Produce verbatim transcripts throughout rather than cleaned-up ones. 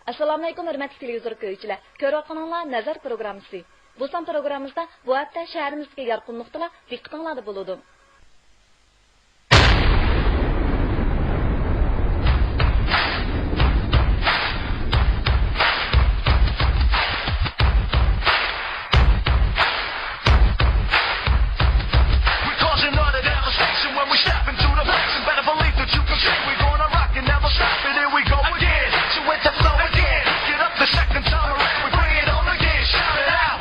ئەسسالامۇئەلەيكۇم، ھۆرمەتلىك تېلېۋىزور كۆرگۈچىلەر. كۆرۈۋاتقىنىڭلار نەزەر پروگراممىسى. بۇ سان پروگراممىمىزدا بۇ ھەپتە شەھىرىمىزدىكى يارقىن نۇقتىلار دىققىتىڭلاردا بولىدۇ. We're causing all the devastation when we step into the place. And better believe that you can say we're gonna rock and never stop. And here we go again. So with the flow again. Pick it up the second time around. We bring it on again. Shout it out.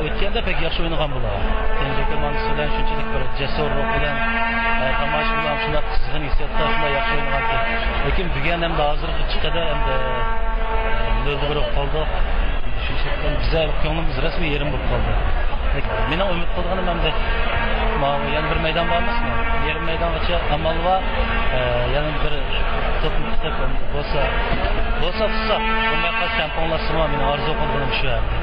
ئۆتكەندە بەك ياخشى ئوينىغان بۇلار. كەنجى كوماندىسى بىلەن شۇنچىلىك بىر جەسۇر روھ بىلەن، ئە، تاماشىبىنلار شۇنداق قىزغىن ھېسسىياتتا شۇنداق ياخشى ئوينىغانتى. لېكىن بۈگۈن ئەمدى ھازىرغىچە قەدەر ئەمدى، ئە، نۆل بىر بولۇپ قالدۇق. شۇنچىلىك بىزلەر كۆڭلىمىز رەسمىي يېرىم بولۇپ قالدى. لېكىن مېنىڭ ئۈمىد قىلغىنىم ئەمدى ماۋۇ يەنە بىر مەيدان بار ئەمەسمۇ؟ يېرىم مەيدانغىچە ئامال بار. ئە، يەنە بىر توپنى تۇتۇپ بولسا، بولسا تۇتساق، بولماي قالسا چامپىيونلاشسىمۇ، مېنىڭ ئارزۇ قىلغىنىم شۇ ئەمدى.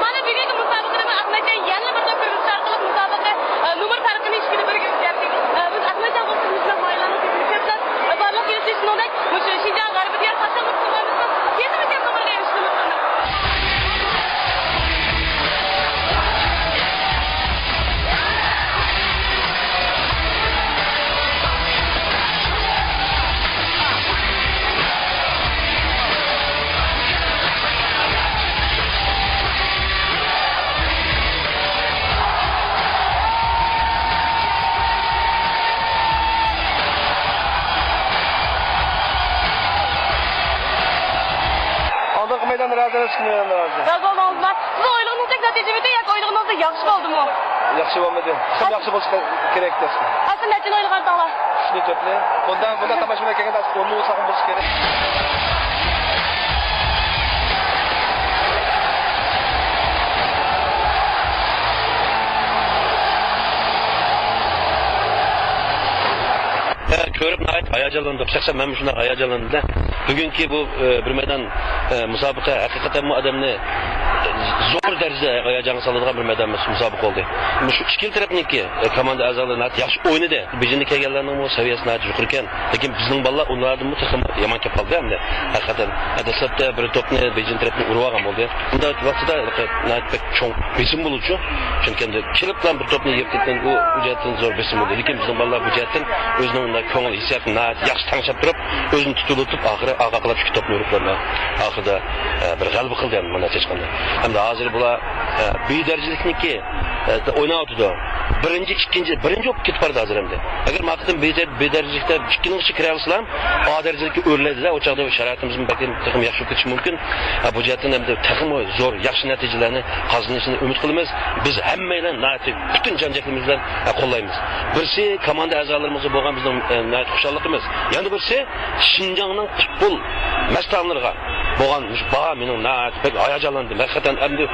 مانا بۈگۈنكى مۇسابىقىدە بىز ئەخمەتجان يەنىلا بىر دەپ بىر ئارقىلىق مۇسابىقە، ئە، نومۇر پەرقىنى ئىككىدە بىرگە ئۆزگەرتتى. ئە، بىز ئەخمەتجان قوشۇنىمىزنىڭ ماھىرلارنىڭ تېگىشىچە بىلەن، ئە، بارلىق كېلىشى شۇنىڭدەك مۇشۇ شىنجاڭ غەربىي دىيار قاشاڭ قۇرۇقلىرىمىزنىڭ يېزا مەكتەپ نومۇرىغا ئېرىشىشىنى ئۈمىد قىلىمىز. ئالدىنقى مەيداندا رازى ئەمەس، ئىككىنچى مەيداندا رازى. رازى بولدۇڭىزمۇ؟ سىزنىڭ ئويلىغىنىڭىزدەك نەتىجىمىدى ياكى ئويلىغىنىڭىزدەك ياخشى بولدىمۇ؟ ياخشى بولمىدى. تېخىمۇ ياخشى بولۇشى كېرەك ئەسلى. ئەسلى نەچچىنى ئويلىغانتىڭلار؟ ئۈچنى، تۆتنى. بۇنداق، بۇنداق تاماشىبىنلار كەلگەندە ئەسلى ئوننى ئويلىساق بولۇشى كېرەك. كۆرۈپ ناھايىتى ھاياجانلاندۇق. شەخسەن مەنمۇ شۇنداق ھاياجانلاندىم-دە. بۈگۈنكى بۇ، ئە، بىر مەيدان، ئە، مۇسابىقە ھەقىقەتەنمۇ ئادەمنى، ئە، زور دەرىجىدە ھاياجانغا سالىدىغان بىر مەيدان مۇسابىقە بولدى. مۇشۇ ئىككىلا تەرەپنىڭكى، ئە، كوماندا ئەزالىرى ناھايىتى ياخشى ئوينىدى. بېيجىڭدىن كەلگەنلەرنىڭمۇ سەۋىيەسى ناھايىتى يۇقىرىكەن. لېكىن بىزنىڭ بالىلار ئۇلاردىنمۇ تېخىمۇ يامان كەپ قالدى ئەمدى. ھەقىقەتەن، دەسلەپتە بىر توپنى بېيجىڭ تەرەپتىن ئۇرۇۋالغان بولدى. بۇنداق ۋاقتىدا ناھايىتى بەك چوڭ بېسىم بولىدۇ. چۈنكى ئەمدى كېلىپلا بىر توپنى يىپ تېپىپ، ئۇ، ئۇ جەھەتتىن زور بېسىم بولدى. لېكىن بىزنىڭ بالىلار بۇ جەھەتتىن ئۆزىنىڭ كۆڭۈل ھېسسىياتىنى ناھايىتى ياخشى تەڭشەپ تۇرۇپ، ئۆزىنى تۇتۇۋېتىپ، ئاخىرى ئارقا قالاپ ئىككى توپنى ئۇرۇپ، ئاخىرىدا، ئە، بىر غەلىبە قىلدى ئەمدى مانا ھېچقانداق. ئەمدى ھازىر بۇلار، ئە، بى دەرىجىلىكنىڭكى، ئە، ئويناۋاتىدۇ. بىرىنچى، ئىككىنچى، بىرىنچى بولۇپ كېتىپ بارىدۇ ھازىر ئەمدى. ئەگەر ما قېتىم بى، بى دەرىجىلىكتە ئىككىنىڭ ئىچىگە كىرەلىسىلەم، ئا دەرىجىلىككە ئۆرلەيدۇ-دە، ئۇ چاغدا شارائىتىمىزمۇ بەلكىم تېخىمۇ ياخشى بولۇپ كېتىشى مۇمكىن. ھە، بۇ جەھەتتىن ئەمدى تېخىمۇ زور، ياخشى نەتىجىلەرنى قازىنىشىنى ئۈمىد قىلىمىز. بىز ھەممەيلەن ناھايىتى پۈتۈن جان-جەھلىمىز بىلەن، ھە، قوللايمىز. بىرسى كوماندا ئەزالىرىمىزغا بولغان بىزنىڭ، ئە، ناھايىتى خۇشاللىقىمىز. يەنە بىرسى شىنجاڭنىڭ پۇتبول مەستانىلىرىغا بولغان مۇشۇ باھا مېنىڭ ناھايىتى بەك ھاياجانلاندىم. ھەقىقەتەن ئەمدى،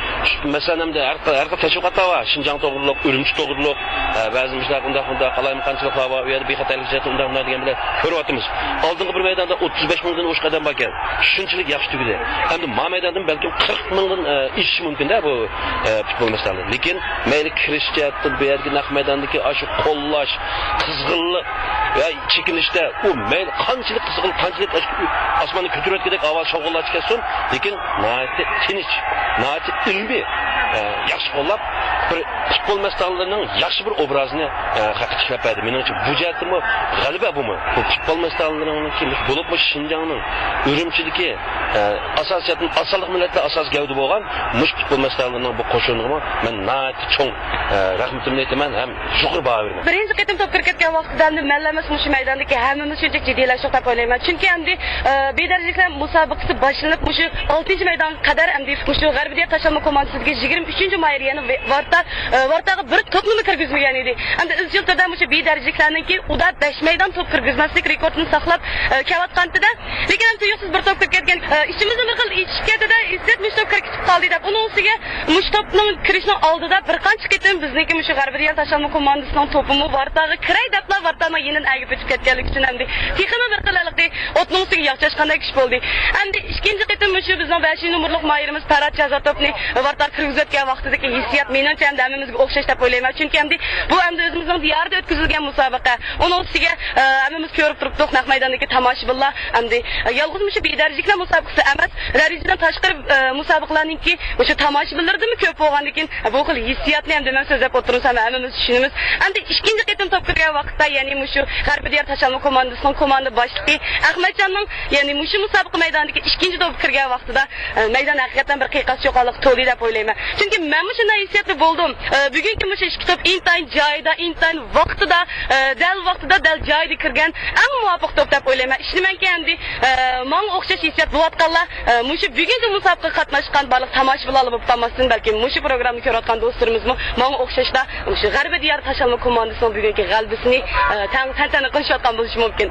مەسىلەن، ئەمدى ھەر، ھەر خىل تەشۋىقاتلار بار. شىنجاڭ توغرۇلۇق، ئۈرۈمچى توغرۇلۇق، ھە، بەزى مۇشۇنداق، ئۇنداق، ئۇنداق قالايمىقانچىلىقلار بار، ئۇ يەردە بىخەتەرلىك جەھەتتە ئۇنداق، ئۇنداق دېگەن بىلەن كۆرۈۋاتىمىز. ئالدىنقى بىر مەيداندا ئوتتۇز بەش مىڭدىن ئوشۇق ئادەم باركەن. شۇنچىلىك ياخشى تۈگىدى. ئەمدى ما مەيداندىن بەلكىم قىرىق مىڭدىن، ئە، ئېشىشى مۇمكىن-دە بۇ، ئە، پۇتبول مەستانىلىرى. لېكىن مەيلى كىرىش جەھەتتىن بۇ يەردىكى نەق مەيداندىكى ئاشۇ قوللاش، قىزغىنلىق ۋە چېكىنىشتە ئۇ مەيلى قانچىلىك قىزغىن، قانچىلىك ئاش-، ئاسماننى كۆتۈرۈۋەتكۈدەك ئاۋاز شاۋقۇنلار چىقارسۇن، لېكىن ناھايىتى تىنچ، ناھايىتى ئىلمىي، ئە، ياخشى قوللاپ، بىر پۇتبول مەستانىلىرىنىڭ ياخشى بىر ئوبرازىنى، ئە، خەققە تىكلەپ بەردى. مېنىڭچە، بۇ جەھەتتىمۇ غەلىبە بۇمۇ. بۇ پۇتبول مەستانىلىرىنىڭكى، بولۇپمۇ شىنجاڭنىڭ ئۈرۈمچىدىكى، ئە، ئاساسىي جەھەتتىن ئاز سانلىق مىللەتلەر ئاساسىي گەۋدە بولغان مۇشۇ پۇتبول مەستانىلىرىنىڭ بۇ قوشۇنىغىمۇ مەن ناھايىتى چوڭ، ئە، رەھمىتىمنى ئېيتىمەن ھەم يۇقىرى باھا بېرىمەن. بىرىنچى قېتىم توپ كىرىپ كەتكەن ۋاقتىدا ئەمدى مەنلا ئەمەس، مۇشۇ مەيداندىكى ھەممىمىز شۇنچىلىك جىددىيلەشتۇق دەپ ئويلايمەن. چۈنكى ئەمدى، ئە، بى دەرىجىلىكلەر مۇسابىقىسى باشلىنىپ، مۇشۇ ئالتىنچى مەيدانغا قەدەر ئەمدى مۇشۇ غەربىي دىيار تاشلانما كوماندىسىدىكى يىگىرمە ئۈچىنچى مايىر يەنە ۋارتا، ئە، ۋارتاغا بىر توپنىمۇ كىرگۈزمىگەن ئىدى. ئەمدى ئىزچىل تۈردە مۇشۇ بى دەرىجىلىكلەرنىڭكى ئۇدا بەش مەيدان توپ كىرگۈزمەسلىك رېكورتىنى ساقلاپ، ئە، كېلىۋاتقانتىدە، لېكىن ئەمدى تۇيۇقسىز بىر توپ كىرىپ كەتكەن. ئە، ئىچىمىزدە بىر خىل ئېچىشىپ كەتتى-دە، ئىسسىيەت مۇشۇ توپ كىرىپ كېتىپ قالدى دەپ. ئۇنىڭ ئۈستىگە مۇشۇ توپنىڭ كىرىشىنىڭ ئالدىدا بىر قانچە قېتىم بىزنىڭكى مۇشۇ غەربىي دىيار تاشلانما كوماندىسىنىڭ توپىمۇ ۋارتاغا كىرەي دەپلا ۋارتانىڭ يېنىدىن ئەگىپ ئۆتۈپ كەتكەنلىكى ئۈچۈن ئەمدى تېخىمۇ بىر خىل ھېلىقى ئوتنىڭ ئۈستىگە ياغ چاچقاندەك ئىش بولدى. ئەمدى ئىككىنچى قېتىم مۇشۇ بىزنىڭ بەشىنچى نومۇرلۇق ماھىرىمىز پەرھات جازا توپنى ۋارتاغا كىرگۈزۈۋەتكەن ۋاقتىدىكى ھېسسىيات مېنىڭچە ئەمدى ھەممىمىزگە ئوخشاش دەپ ئويلايمەن. چۈنكى ئەمدى بۇ ئەمدى ئۆزىمىزنىڭ دىيارىدا ئۆتكۈزۈلگەن مۇسابىقە. ئۇنىڭ ئۈستىگە، ئە، ھەممىمىز كۆرۈپ تۇرۇپتۇق، نەق مەيداندىكى تاماشىبىنلار ئەمدى، ئە، يالغۇز مۇشۇ بىدەرىجىلىكلەر مۇسابىقىسى ئەمەس، دەرىجىدىن تاشقىرى، ئە، مۇسابىقىلەرنىڭكى مۇشۇ تاماشىبىنلىرىدىنمۇ كۆپ بولغاندىكىن، بۇ خىل ھېسسىياتنى ئەمدى مەن سۆزلەپ ئولتۇرمىسام، ھەممىمىز چۈشىنىمىز. ئەمدى ئىككىنچى قېتىم توپ كىرگەن ۋاقىتتا، يەنى مۇشۇ غەربىي دىيار تاشلانما كوماندىسىنىڭ كوماندا باشلىقى ئەخمەتجاننىڭ، يەنى مۇشۇ مۇسابىقە مەيدانىدىكى ئىككىنچى توپ كىرگەن ۋاقتىدا، ئە، مەيدان ھەقىقەتەن بىر قىيقاس چۇقانلىققا تولدى دەپ ئويلايمەن. چۈنكى مەنمۇ شۇنداق ھېسسىياتتا بولدۇم. ئە، بۈگۈنكى مۇشۇ ئىككى توپ ئىنتايىن جايىدا، ئىنتايىن ۋاقتىدا، ئە، دەل ۋاقتىدا، دەل جايىدا كىرگەن ئەڭ مۇۋاپىق توپ دەپ ئويلايمەن. ئىشىنىمەنكى، ئەمدى، ئە، ماڭا ئوخشاش ھېسسىيات بولۇۋاتقانلار، ئە، مۇشۇ بۈگۈنكى مۇسابىقىگە قاتناشقان بارلىق تاماشىبىنلارلا بولۇپ قالماستىن، بەلكىم مۇشۇ پروگراممىنى كۆرۈۋاتقان دوستلىرىمىزمۇ ماڭا ئوخشاشلا مۇشۇ غەربىي دىيار تاشلانما كوماندىسىنىڭ بۈگۈنكى غەلىبىسىنى، ئە، تەڭ تەنتەنە قىلىشىۋاتقان بولۇشى مۇمكىن.